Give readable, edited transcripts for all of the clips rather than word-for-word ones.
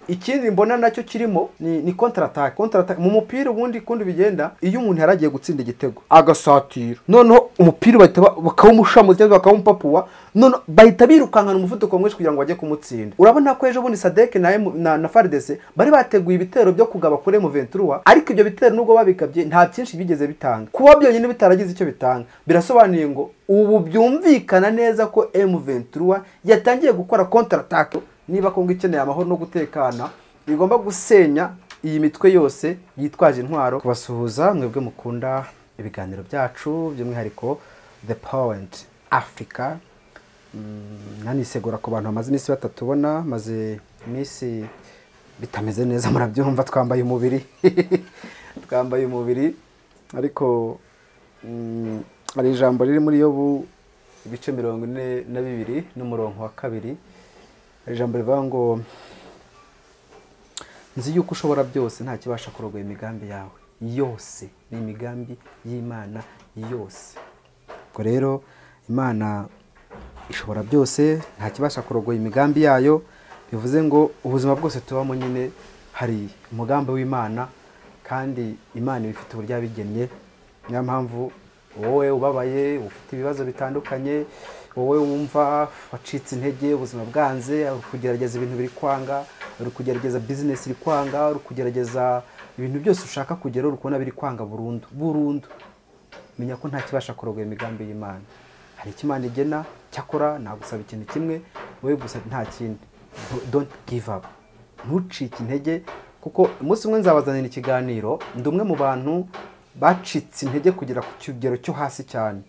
Ikindi mbona nacyo kirimo ni contre-attaque. Contre-attaque mu mupira ubundi kundi bigenda, iyo umuntu yaragiye gutsinda igitego agasatira, noneho umupira bahita bakawumushamuza cyangwa bakawumupapuwa, none bahita birukankana umuvuduko mwinshi kugira ngo bajye kumutsinda. Urabona ko ejo bundi SADC na FARDC bari bateguye ibitero byo kugaba kuri M23, ariko ibyo bitero nubwo babikabye nta byinshi bigeze bitanga. Kuba byonyine bitaragize icyo bitanga birasobanuye ngo ubu byumvikana neza ko M23 yatangiye gukora contre-attaque. Niba Kongo ikeneye amahoro no gutekana, bigomba gusenya iyi mitwe yose yitwaje intwaro. Kubasuhuza mwebwe mukunda ibiganiro byacu, by'umwihariko The Point Africa. Nanisegura ku bantu bamaze iminsi batatubona, maze iminsi bitameze neza, murabyumva, twambaye umubiri twambaye umubiri, ariko hari ijambo riri muri Yobu ibice 42 n'umurongo wa 2, ijambo rivuga ngo nzi yuko ushobora byose, nta kibasha kurogoya imigambi yawe yose, ni imigambi y'Imana yose. Ubwo rero Imana ishobora byose, nta kibasha kurogoya imigambi yayo, bivuze ngo ubuzima bwose tubamo nyine hari umugambi w'Imana, kandi Imana ibifite uburyo yabigennye. Niyo mpamvu wowe ubabaye, ufite ibibazo bitandukanye, wowe wumva wacitse intege, ubuzima bwanze, uri kugerageza ibintu biri kwanga, uri kugerageza business iri kwanga, uri kugerageza ibintu byose ushaka kugeraho uri kubona biri kwanga burundu burundu, menya ko nta kibasha kurogoya imigambi y'Imana. Hari icyo Imana igena, cyakora nagusaba ikintu kimwe wowe gusa, nta kindi, don't give up, ntucike intege. Kuko umunsi umwe nzabazanira ikiganiro, ndi umwe mu bantu bacitse intege kugera ku kigero cyo hasi cyane,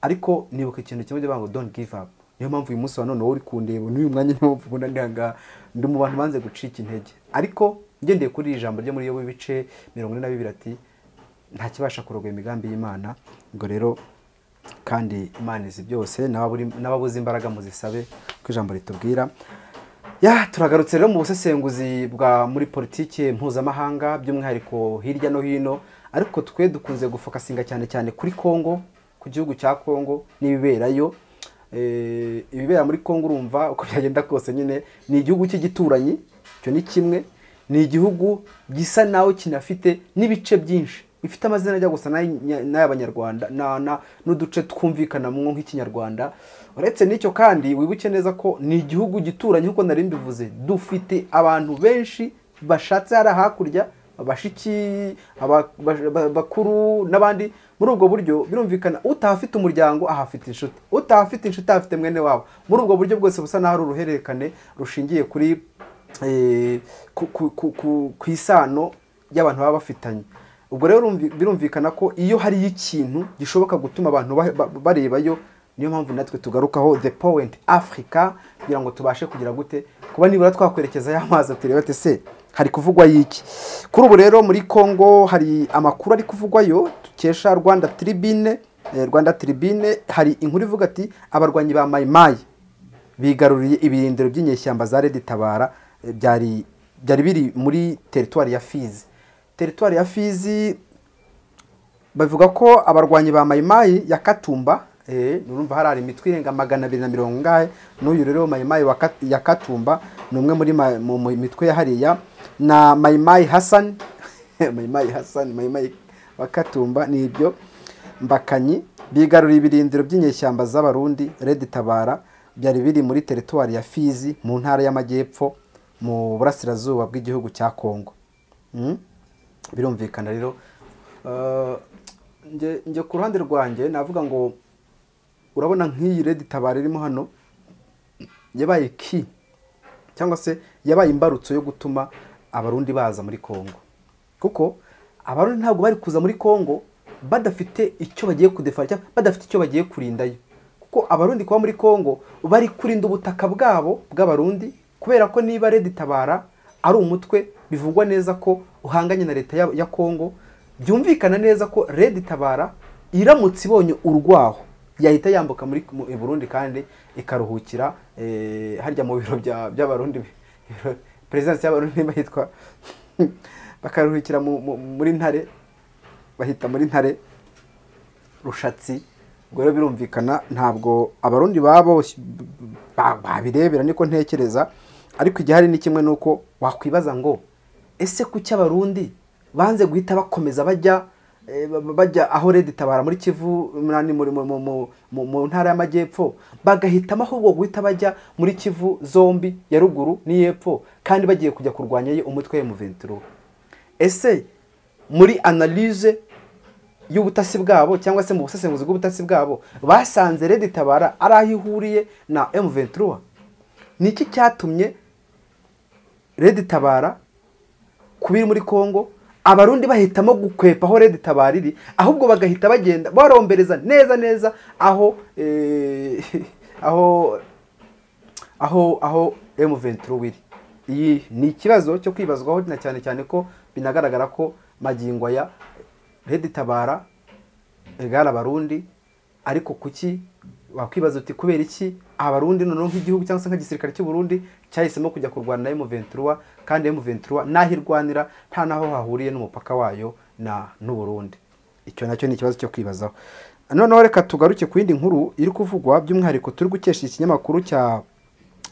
ariko nibuka ikintu kimwe ngo don't give up. Niyo mpamvu uyu munsi wa none wowe uri kundeba n'uyu mwanya, niyo mpamvu ubona ndi aha, ndi mu bantu banze gucika intege. Ariko ngendeye kuri iri jambo ryo muri Yobu ibice 42 ati nta kibasha kurogoya imigambi y'Imana. Ubwo rero kandi Imana izi byose, n'ababuze imbaraga muzisabe, ko ijambo ritubwira. Ya, turagarutse rero mu busesenguzi bwa muri politike mpuzamahanga, by'umwihariko hirya no hino, ariko twe dukunze gufokasinga cyane cyane kuri Kongo, ku gihugu cya Kongo n'ibiberayo. Ibibera muri Kongo urumva uko byagenda kose nyine ni igihugu cy'igituranyi, icyo ni kimwe, ni igihugu gisa naho kinafite n'ibice byinshi bifite amazina ajya gusa n'ay'Abanyarwanda n'uduce twumvikanamwo nk'Ikinyarwanda. Uretse n'icyo kandi wibuke neza ko ni igihugu gituranye, nkuko nari mbivuze, dufite abantu benshi bashatse hari hakurya, abashiki, bakuru n'abandi. Muri ubwo buryo birumvikana utahafite umuryango ahafite inshuti, utahafite inshuti ahafite mwene wabo. Muri ubwo buryo bwose busa naho ari uruhererekane rushingiye kuri ku isano y'abantu baba bafitanye. Ubwo rero birumvikana ko iyo hari ikintu gishoboka gutuma abantu barebayo, niyo mpamvu natwe tugarukaho The Point Africa, kugira ngo tubashe kugira gute kuba nibura twakwerekeza y'amazi turebe ati se hari kuvugwa yiki. Kuri ubu rero muri Kongo hari amakuru ari kuvugwayo tukesha Rwanda Tribune. Rwanda Tribune hari inkuru ivuga ati abarwanyi ba Mai Mai bigaruriye ibirindiro by'inyeshyamba za Red Tabara byari biri muri territoire ya Fizi. Territoire ya Fizi bavuga ko abarwanyi ba Mai Mai ya Katumba, nurumva harari imitwe irenga 240, n'uyu rero Mai Mai ya Katumba ni umwe muri mu mitwe ya hariya, na Mai Mai Hassan Mai Mai Hassan, Mai Mai wa Katumba, nibyo Mbakanyi, bigaruriye ibirindiro by'inyeshyamba z'Abarundi Red Tabara byari biri muri territoire ya Fizi mu ntara y'Amajyepfo mu burasirazuba bw'igihugu cya Kongo. Birumvikana rero nje ku ruhande rwanjye navuga ngo urabona nk'iyi Red Tabara irimo hano yabaye ki cyangwa se yabaye imbarutso yo gutuma Abarundi baza muri Kongo, kuko Abarundi ntabwo bari kuza muri Kongo badafite icyo bagiye kudefara cyangwa badafite icyo bagiye kurindayo. Kuko Abarundi kuba muri Kongo bari kurinda ubutaka bwabo bw'Abarundi, kubera ko niba Red Tabara ari umutwe bivugwa neza ko uhanganye na leta ya Kongo, byumvikana neza ko Red Tabara iramutse ibonye urwaho yahita yambuka muri Burundi kandi ikaruhukira harya mu biro by'Abarundi, presidence y'Abarundi bahitwa bakaruhukira muri Ntare, bahita muri Ntare Rushatsi. Ubwo rero birumvikana ntabwo Abarundi babo babirebera, niko ntekereza. Ariko igihari ni kimwe nuko Wakwibaza ngo ese kuki Abarundi banze guhita bakomeza bajya aho Red Tabara muri Kivu mu ntara y'Amajyepfo, bagahitamo ahubwo guhita bajya muri Kivu zombi ya ruguru n'iyepfo kandi bagiye kujya kurwanya umutwe wa M23? Ese muri analyse y'ubutasi bwabo cyangwa se mu busesenguzi bw'ubutasi bwabo basanze Red Tabara ari aho ihuriye na M23? Niki cyatumye Red Tabara kubiri muri Kongo Abarundi bahitamo gukwepa aho Red Tabara iri, ahubwo bagahita bagenda barombereza neza neza aho aho aho aho M23 iri? Iyi ni ikibazo cyo kwibazwaho, na cyane cyane ko binagaragara ko magingo ya Red Tabara egara Abarundi. Ariko kuki wakwibaza uti kubera iki Abarundi noneho nk'igihugu cyangwa se nk'igisirikare cy'u Burundi cyahisemo kujya kurwana na M23, kandi M23 naho irwanira nta naho hahuriye n'umupaka wayo na n'u Burundi? Icyo nacyo ni ikibazo cyo kwibazaho. Noneho reka tugaruke ku yindi nkuru iri kuvugwa, by'umwihariko turi gukesha ikinyamakuru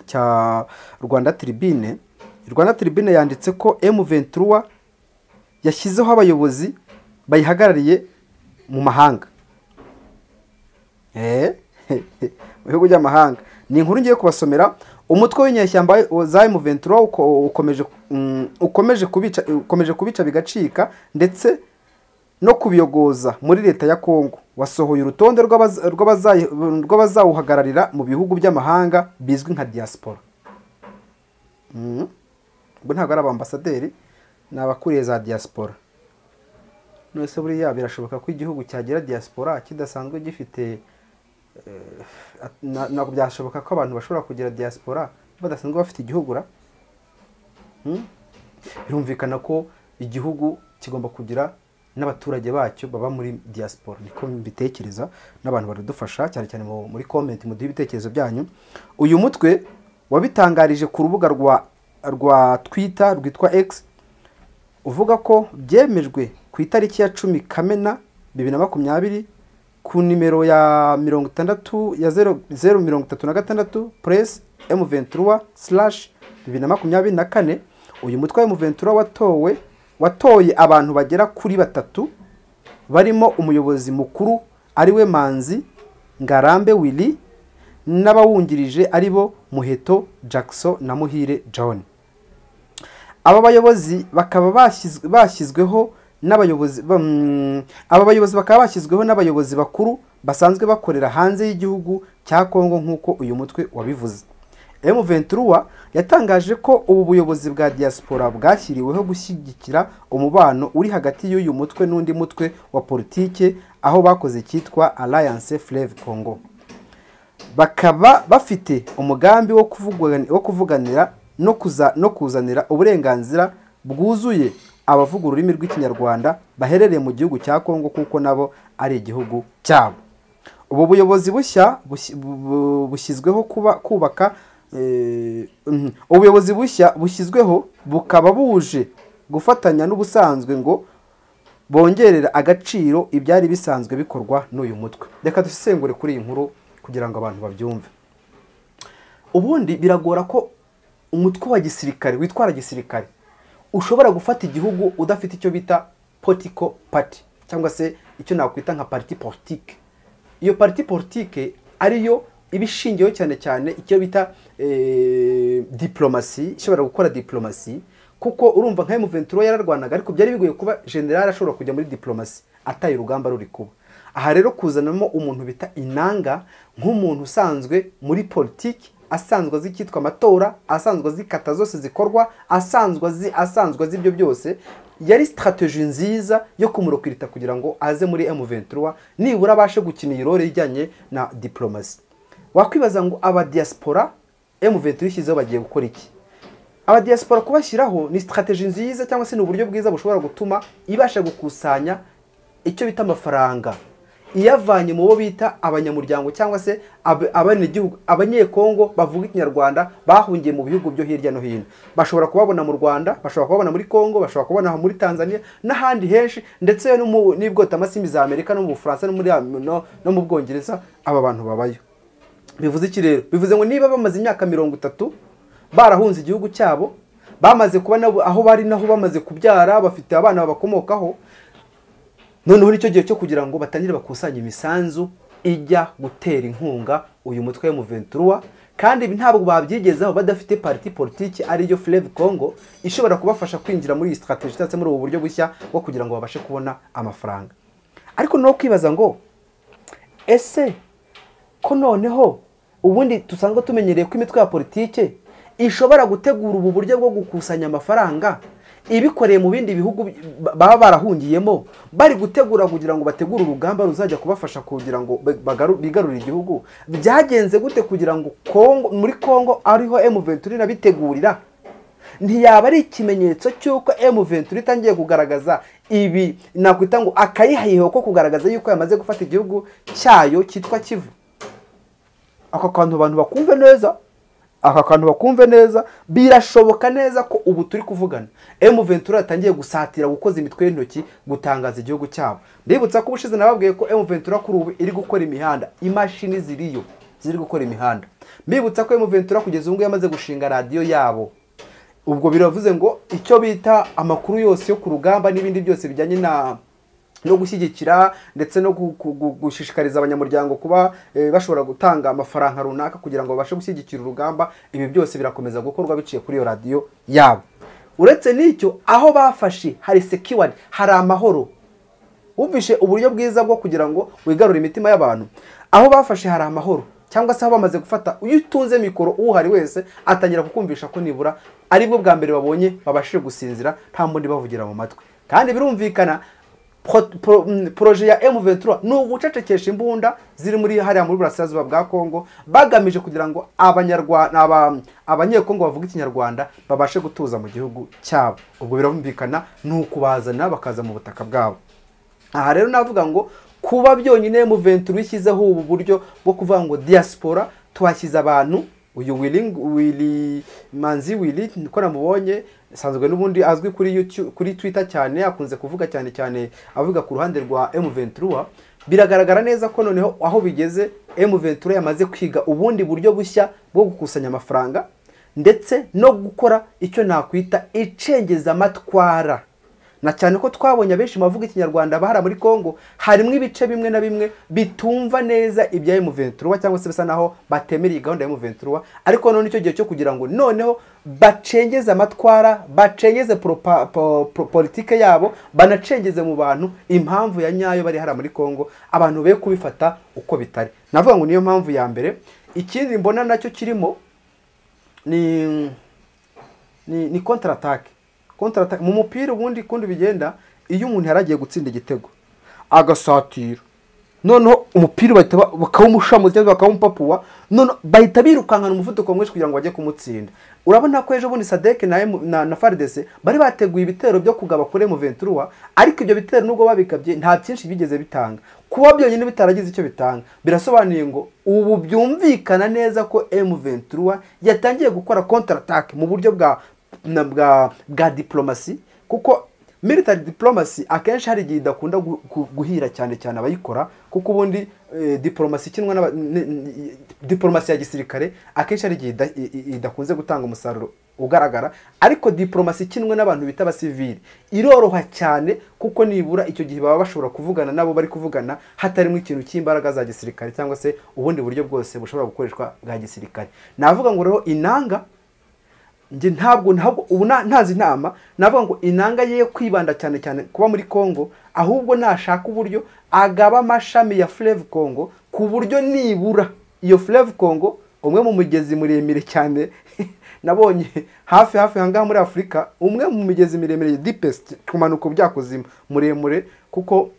cya Rwanda Tribune. Rwanda Tribune yanditse ko M23 yashyizeho abayobozi bayihagarariye mu mahanga. Mu bihugu by'amahanga. Ni inkuru ngiye kubasomera. Umutwe w'inyeshyamba za M23 ukomeje kubica bigacika ndetse no kubiyogoza muri leta ya Kongo. Wasohoye urutonde rw'abazawuhagararira mu bihugu by'amahanga bizwi nka diaspora. Ubwo ntabwo ari abambasaderi, ni abakuriye za diaspora. None buriya birashoboka ko igihugu cyagira diaspora kidasanzwe gifite? Ntabwo byashoboka ko abantu bashobora kugira diaspora badasanzwe bafite igihugu ra? Birumvikana ko igihugu kigomba kugira n'abaturage bacyo baba muri diaspora, niko mbitekereza, n'abantu baradufasha cyane cyane muri comment muduhe ibitekerezo byanyu. Uyu mutwe wabitangarije ku rubuga rwa Twitter rwitwa X, uvuga ko byemejwe ku itariki ya 10 Kamena 2020 ku nimero ya 60 ya 0036 press M23 /2024. Uyu mutwe wa M23 watoye abantu bagera kuri 3 barimo umuyobozi mukuru ariwe Manzi Ngarambe Willy n'abawungirije aribo Muheto Jackson na Muhire John. Aba bayobozi bakaba bashyizweho n'abayobozi aba bayobozi bakaba bashyizweho n'abayobozi bakuru basanzwe bakorera hanze y'igihugu cya Kongo nk'uko uyu mutwe wabivuze. M23 yatangaje ko ubu buyobozi bwa diaspora bwashyiriweho gushyigikira umubano uri hagati y'uyu mutwe n'undi mutwe wa politike, aho bakoze cyitwa Alliance Fleuve Congo. Bakaba bafite umugambi wo kuvuganira no kuzanira uburenganzira bwuzuye abavuga ururimi rw'Ikinyarwanda baherereye mu gihugu cya Kongo, kuko nabo ari igihugu cyabo. Ubu buyobozi bushya bushyizweho kubaka ubuyobozi bushya bushyizweho bukaba buje gufatanya n'ubusanzwe ngo bongerera agaciro ibyari bisanzwe bikorwa n'uyu mutwe. Reka dusesengure kuri iyi nkuru kugira ngo abantu babyumve. Ubundi biragora ko umutwe wa gisirikare witwara gisirikare ushobora gufata igihugu udafite icyo bita political party, cyangwa se icyo nakwita nka parti politique. Iyo parti politique ariyo ibishingiyeho cyane cyane icyo bita diplomasi, ishobora gukora diplomasi, kuko urumva nka M23 yararwanaga ariko byari bigoye kuba general ashobora kujya muri diplomasi ataye urugamba ruri kuba. Aha rero kuzanamo umuntu bita Inanga nk'umuntu usanzwe muri politiki, asanzwe azi icyitwa amatora, asanzwe azi kata zose zikorwa, asanzwe azi ibyo byose, yari strategie nziza yo kumurokirita kugira ngo aze muri M23 nibura abashe gukina iyi role ijyanye na diplomasi. Wakwibaza ngo aba diaspora M23 ishyizeho bagiye gukora iki? Aba diaspora kubashyiraho ni strategie nziza cyangwa se ni uburyo bwiza bushobora gutuma ibasha gukusanya icyo bita amafaranga iyavanye mu bo bita abanyamuryango cyangwa se abanyagihugu abanyekongo bavuga Ikinyarwanda bahungiye mu bihugu byo hirya no hino. Bashobora kubabona mu Rwanda, bashobora kubabona muri Kongo, bashobora kubabona muri Tanzania n'ahandi henshi, ndetse no mu nibwotamasimbi za Amerika no mu Bufaransa no muri no mu Bwongereza aba bantu babayo. Bivuze iki rero? Bivuze ngo niba bamaze imyaka 30 barahunze igihugu cyabo, bamaze kuba aho bari naho bamaze kubyara, bafite abana babakomokaho. Noneho nicyo gihe cyo kugira ngo batangire bakusanye imisanzu ijya gutera inkunga uyu mutwe wa M23. Kandi ibi ntabwo babyigezaho badafite parti politique ariyo Fleuve Congo ishobora kubafasha kwinjira muri iyi strategie cyangwa se muri ubu buryo bushya bwo kugira ngo babashe kubona amafaranga. Ariko no kwibaza ngo ese ko noneho ubundi tusanzwe tumenyereye ko imitwe ya politike ishobora gutegura ubu buryo bwo gukusanya amafaranga ibikoreye mu bindi bihugu baba barahungiyemo, bari gutegura kugira ngo bategure urugamba ruzajya kubafasha kugira ngo bigarurire igihugu, byagenze gute kugira ngo Kongo, muri Kongo ariho M23 nabitegurira? Ntiyaba ari ikimenyetso cy'uko M23 itangiye kugaragaza ibi nakwita ngo akayihayiho ko kugaragaza yuko yamaze gufata igihugu cyayo cyitwa Kivu? Aka kantu abantu bakumve neza, aka kantu bakumve neza, birashoboka neza ko ubu turi kuvugana M23 yatangiye gusatira gukoza imitwe y'intoki gutangaza igihugu cyabo. Ndibutsa ko ubushize nababwiye ko M23 kuri ubu iri gukora imihanda, imashini ziriyo ziri gukora imihanda. Mbibutsa ko M23 kugeza ubu yamaze gushinga radio yabo. Ubwo biravuze ngo icyo bita amakuru yose yo ku rugamba n'ibindi byose bijyanye na no gushyigikira ndetse no gushishikariza abanyamuryango kuba bashobora gutanga amafaranga runaka kugira ngo babashe gushyigikira urugamba, ibi byose birakomeza gukorwa biciye kuri iyo radio yabo. Uretse n'icyo, aho bafashe hari secured, hari amahoro. Wumvishe uburyo bwiza bwo kugira ngo wigarure imitima y'abantu. Aho bafashe hari amahoro, cyangwa se aho bamaze gufata, iyo utunze mikoro uhari wese atangira kukumvisha ko nibura aribwo bwa mbere babonye babashije gusinzira nta mbundi bavugira mu matwi. Kandi birumvikana projet ya M23 ni ugucecekesha imbunda ziri muri hariya muri Burasirazuba bwa Kongo, bagamije kugira ngo abanyarwanda, abanyekongo bavuga ikinyarwanda babashe gutuza mu gihugu cyabo. Ubwo birumvikana ni ukubazana bakaza mu butaka bwabo. Aha rero navuga ngo kuba byonyine M23 ishyizeho ubu buryo bwo kuvuga ngo diaspora twashyize abantu, uyu Willy Manzi Willy niko namubonye, sanzwe n'ubundi azwi kuri YouTube, kuri Twitter cyane, akunze kuvuga cyane cyane avuga ku ruhande rwa M23. Biragaragara neza ko noneho aho bigeze M23 yamaze kwiga ubundi buryo bushya bwo gukusanya amafaranga ndetse no gukora icyo nakwita icengeza matwara. Na cyane ko twabonye abenshi bavuga ikinyarwanda bahara muri Kongo, harimo ibice bimwe na bimwe bitumva neza ibya M23 cyangwa se bisa naho batemereye gahunda ya M23. Ariko none icyo gihe cyo kugira ngo noneho bacengeze amatwara, bacengeze politike yabo, banacengeze mu bantu impamvu ya nyayo bari hara muri Kongo, abantu be kubifata uko bitari. Navuga ngo niyo mpamvu ya mbere. Ikindi mbona nacyo kirimo ni counter attack. Counter mu mupira ubundi kundi bigenda, iyo umuntu yaragiye gutsinda igitego agasatira, noneho umupira bahita bakawumushamuza cyangwa bakawumupapuwa, none bahita birukankana umuvuduko mwinshi kugira ngo bajye kumutsinda. Urabona ko ejo bundi Sadek na FARDC bari bateguye ibitero byo kugaba kuri M23, ariko ibyo bitero nubwo babikabye nta byinshi bigeze bitanga. Kuba byonyine bitaragize icyo bitanga, birasobanuye ngo ubu byumvikana neza ko M23 yatangiye gukora counter attack mu buryo bwa diplomasi, kuko military diplomacy akenshi hari igihe idakunda guhira cyane cyane abayikora, kuko ubundi diplomasi ikinwa diplomasi ya gisirikare akenshi hari igihe idakunze gutanga umusaruro ugaragara. Ariko diplomasi ikinwa n'abantu bita abasivili iroroha cyane, kuko nibura icyo gihe baba bashobora kuvugana nabo bari kuvugana hatarimo ikintu cy'imbaraga za gisirikare cyangwa se ubundi buryo bwose bushobora gukoreshwa bwa gisirikare. Navuga ngo rero inanga nge ntabwo ubu ntazi inama, navuga ngo inanga ye kwibanda cyane cyane kuba muri Kongo, ahubwo nashaka uburyo agaba amashami ya Fleuve Congo, ku buryo nibura iyo Fleuve Congo, umwe mu mugezi muremire cyane nabonye hafi hangaha muri Afrika, umwe mu migezi miremire deepest kumanuka byakuzimu muremure, kuko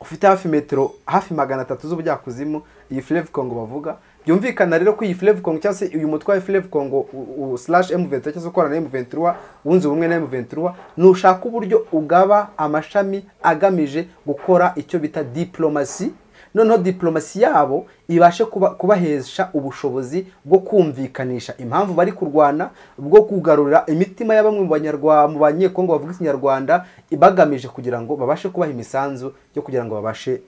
ufite hafi metero hafi 300 z'ubujyakuzimu iyi Fleuve Congo bavuga. Byumvikana rero ko iyi Fleuve Congo cyangwa se uyu mutwe wa Fleuve Congo /M23 cyangwa se ukorana na M23 wunze ubumwe na M23, nushaka uburyo ugaba amashami agamije gukora icyo bita diplomasi, noneho diplomasi yabo ibashe kubahesha ubushobozi bwo kumvikanisha impamvu bari kurwana, bwo kugarura imitima ya bamwe mu banyarwanda, mu banyekongo bavuga ikinyarwanda, ibagamije kugira ngo babashe kubaha imisanzu yo kugira ngo babashe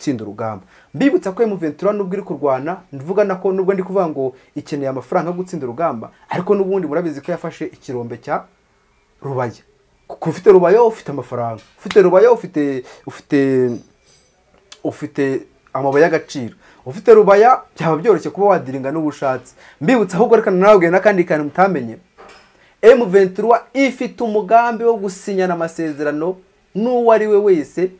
gutsinda urugamba. Mbibutsa ko M23 nubwo iri kurwana, mvuga nako nubwo ndi kuvuga ngo ikeneye amafaranga yo gutsinda urugamba, ariko nubundi murabizi ko yafashe ikirombe cya Rubaya. Kuko ufite Rubaya ufite amafaranga, ufite Rubaya ufite amabuye y'agaciro, ufite Rubaya byaba byoroshye kuba wadiringa n'ubushatsi. Mbibutsa ahubwo reka narabwiye n'akandi kantu mutamenye, M23 ifite umugambi wo gusinyana amasezerano n'uwo ari we wese.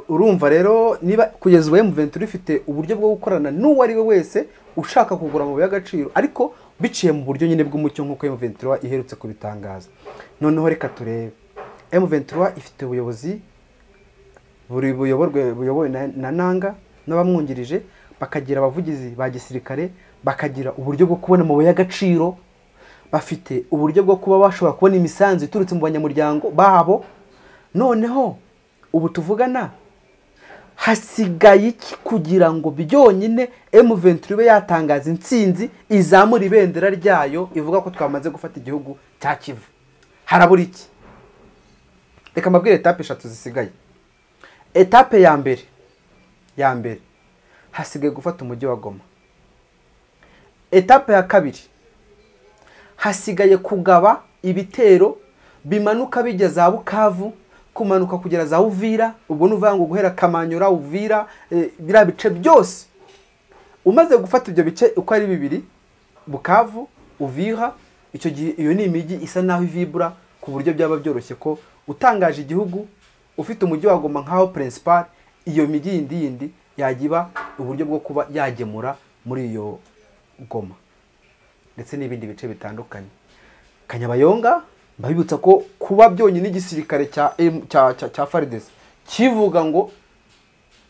Urumva rero niba kugeza ubu M23 ifite uburyo bwo gukorana n'uwo ari we wese ushaka kugura amabuye y'agaciro, ariko biciye mu buryo nyine bw'umucyo nk'uko M23 iherutse kubitangaza. Noneho reka turebe, M23 ifite ubuyobozi buri buyobowe na Nanga n'abamwungirije, bakagira abavugizi ba gisirikare, bakagira uburyo bwo kubona amabuye y'agaciro, bafite uburyo bwo kuba bashobora kubona imisanzu iturutse mu banyamuryango babo. Noneho ubu tuvugana hasigaye iki kugira ngo byonyine M23 ibe yatangaza intsinzi, izamura ibendera ryayo ivuga ko twamaze gufata igihugu cya Kivu? Harabura iki? Reka mbabwire etape eshatu zisigaye. Etape ya mbere hasigaye gufata umujyi wa Goma. Etape ya kabiri hasigaye kugaba ibitero bimanuka bijya za Bukavu, kumanuka kugera za Uvira, ubwo nuvuga ngo guhera Kamanyura, Uvira, bira bice byose. Umaze gufata ibyo bice uko ari bibiri, Bukavu, Uvira, icyo gihe iyo ni imijyi isa naho ivibura ku buryo byaba byoroshye ko utangaje igihugu ufite umujyi wa Goma nkaho principal, iyo mijyi yindi yagiba uburyo bwo kuba yagemura muri iyo Goma ndetse n'ibindi bice bitandukanye. Kanyabayonga mbabibutsa ko kuba byonyine igisirikare cya FARDC kivuga ngo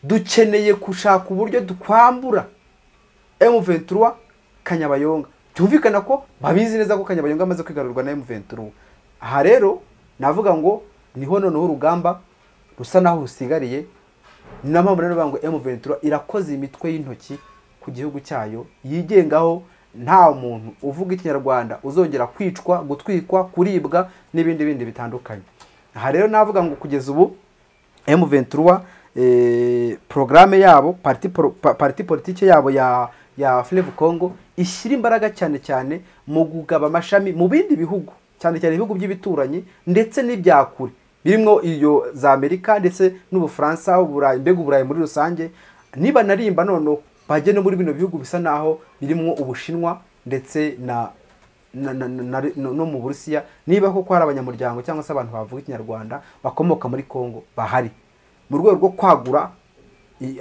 dukeneye gushaka uburyo dukwambura M23 Kanyabayonga, byumvikana ko babizi neza ko Kanyabayonga amaze kwigarurwa na M23. Aha rero navuga ngo niho noneho urugamba rusa naho rusigariye. Ni mpamvu rero bavuga ngo M23 irakoze imitwe y'intoki ku gihugu cyayo yigengaho, nta muntu uvuga ikinyarwanda uzongera kwicwa, gutwikwa, kuribwa n'ibindi bindi bitandukanye. Aha rero navuga ngo kugeza ubu M23 programme yabo, parti politique yabo ya Fleuve Congo ishyira imbaraga cyane cyane mu kugaba amashami mu bindi bihugu, cyane cyane ibihugu by'ibituranyi ndetse n'ibyakure birimo iyo za Amerika ndetse n'Ubufaransa, Uburayi, mbega Uburayi muri rusange. Niba narimba noneho bajye no muri bino bihugu bisa naho birimo Ubushinwa ndetse na no mu Burusiya, niba koko hari abanyamuryango cyangwa se abantu bavuga ikinyarwanda bakomoka muri Kongo bahari, mu rwego rwo kwagura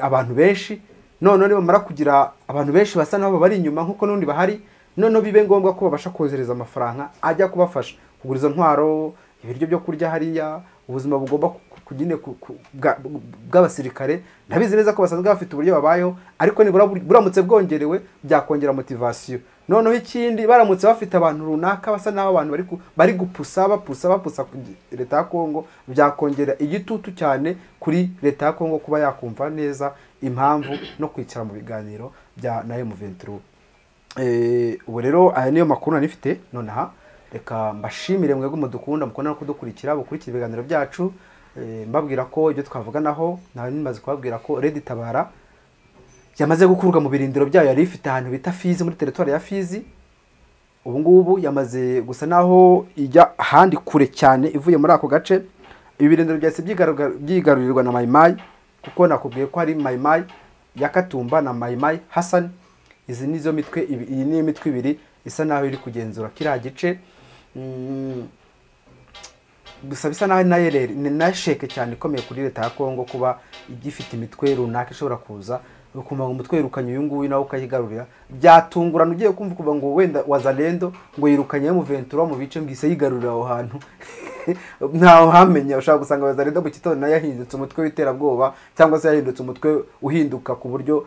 abantu benshi. None nibamara kugira abantu benshi basa naho bari inyuma nkuko nundi bahari, none bibe ngombwa ko babasha kohereza amafaranga ajya kubafasha kugura izo ntwaro, ibiryo byo kurya hariya, ubuzima bugomba kugine bw'abasirikare. Ndabizi neza ko basanzwe bafite uburyo babayeho, ariko nibura buramutse bwongerewe byakongera motivation. Noneho ikindi, baramutse bafite abantu runaka basa naho abantu bari gupusa bapusa leta ya Kongo, byakongera igitutu cyane kuri leta ya Kongo kuba yakumva neza impamvu no kwicara mu biganiro bya na M23. Ubu rero aya niyo makuru nifite nonaha. Reka mbashimire mwebwe mudukunda, mukunda no kudukurikira, bukurikira ibiganiro byacu. Mbabwira ko ibyo twavuganaho nawe nimaze kubabwira ko Red Tabara yamaze gukurwa mu birindiro byayo yari ifite ahantu bita Fizi, muri territoire ya Fizi. Ubu ngubu yamaze gusa naho ijya ahandi kure cyane ivuye muri ako gace. Ibi birindiro byahise byigarurirwa na Maimai, kuko nakubwiye ko hari Maimai ya Katumba na Maimai Hassan. Izi nizo mitwe, iyi ni imitwe ibiri isa naho iri kugenzura kiriya gice. Gusa bisa naho ni na sheke cyane ikomeye kuri leta ya Kongo kuba igifite imitwe runaka ishobora kuza ukumva ngo umutwe yirukanye uyu nguyu nawe ukayigarurira. Byatungurana ugiye kumva kuva ngo wenda Wazalendo ngo yirukanye M23 mu bice ngise yigarurira aho hantu ntaho hamenya. Ushaka gusanga Wazalendo mu kitondo nayo yahindutse umutwe w'iterabwoba, cyangwa se yahindutse umutwe uhinduka ku buryo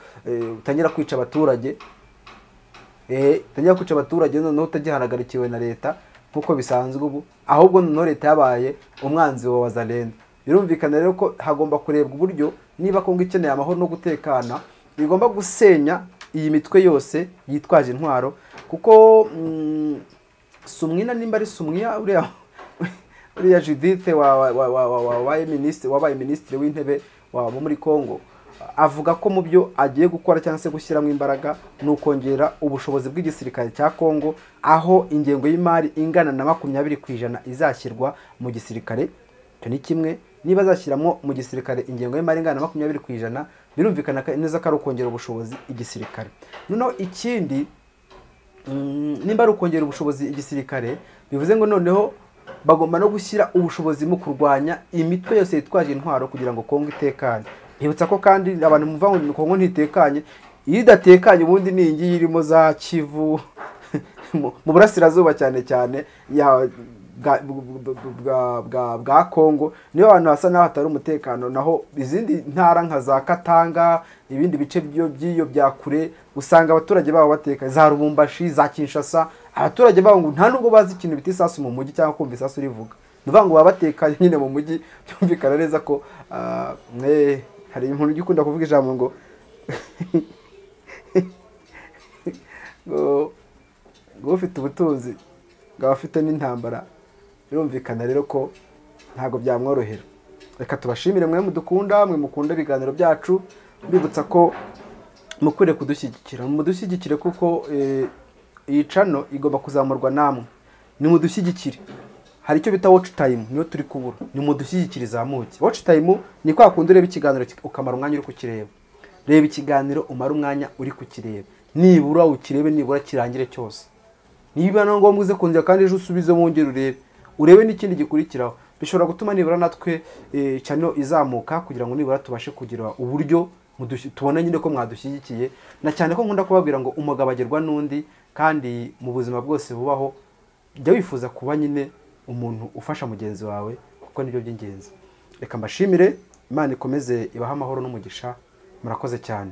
utangira kwica abaturage, utangira kwica abaturage noneho utagihanagarikiwe na leta nkuko bisanzwe ubu, ahubwo noneho leta yabaye umwanzi wa Wazalendo. Birumvikana rero ko hagomba kurebwa uburyo niba Kongo ikeneye amahoro no gutekana, bigomba gusenya iyi mitwe yose yitwaje intwaro, kuko Sumwina nimba ari Sumwiya uriya Judith wabaye ministre w'intebe wabo muri Kongo, avuga ko mu byo agiye gukora cyangwa se gushyiramo imbaraga ni ukongera ubushobozi bw'igisirikare cya Kongo, aho ingengo y'imari ingana na 20% izashyirwa mu gisirikare. Icyo ni kimwe. Niba azashyiramo mu gisirikare ingengo y'imari ingana na 20%, birumvikana neza ko ari ukongera ubushobozi igisirikare. Noneho ikindi, nimba ari ukongera ubushobozi igisirikare, bivuze ngo noneho bagomba no gushyira ubushobozi mu kurwanya imitwe yose yitwaje intwaro kugira ngo Kongo itekane. Nibutsa ko kandi abantu mumva ngo Kongo ntitekanye, iyo idatekanye ubundi ni iyi irimo za Kivu mu burasirazuba cyane cyane ya bwa Kongo, niyo abantu basa naho hatari umutekano. Naho izindi ntara nka za Katanga, ibindi bice by'iyo bya kure, usanga abaturage babo bateka, za Lubumbashi, za Kinshasa, abaturage babo ngo nta nubwo bazi ikintu bita isasu mu mujyi cyangwa kumva isasu rivuga. Nuvuga ngo babatekanye nyine mu mujyi. Byumvikana neza ko hari umuntu ugikunda kuvuga ijambo ngo ngo ufite ubutunzi ngo abafite n'intambara. Birumvikana rero ko ntago byamworohera. Reka tubashimire mwe mudukunda, mwe mukunda ibiganiro byacu, mbibutsa ko mukwiriye kudushyigikira, mudushyigikire kuko iyi channel igomba kuzamurwa namwe. Ni mudushyigikire. Hari icyo bita watch time, niyo turi kubura. Ni mudushyigikire izamuke. Watch time ni kwa kundi ureba ikiganiro ukamara umwanya uri kukireba. Reba ikiganiro umara umwanya uri kukireba, nibura ukirebe, nibura kirangire cyose. Niba na ngombwa uze kongera kandi ejo usubize wongere urebe, urebe n'ikindi gikurikiraho. Bishobora gutuma nibura natwe channel izamuka, kugira ngo nibura tubashe kugira uburyo tubona nyine ko mwadushyigikiye. Na cyane ko nkunda kubabwira ngo umugabo agerwa n'undi, kandi mu buzima bwose bubaho jya wifuza kuba nyine umuntu ufasha mugenzi wawe, kuko nibyo by'ingenzi. Reka mbashimire, Imana ikomeze ibahe amahoro n'umugisha. Murakoze cyane.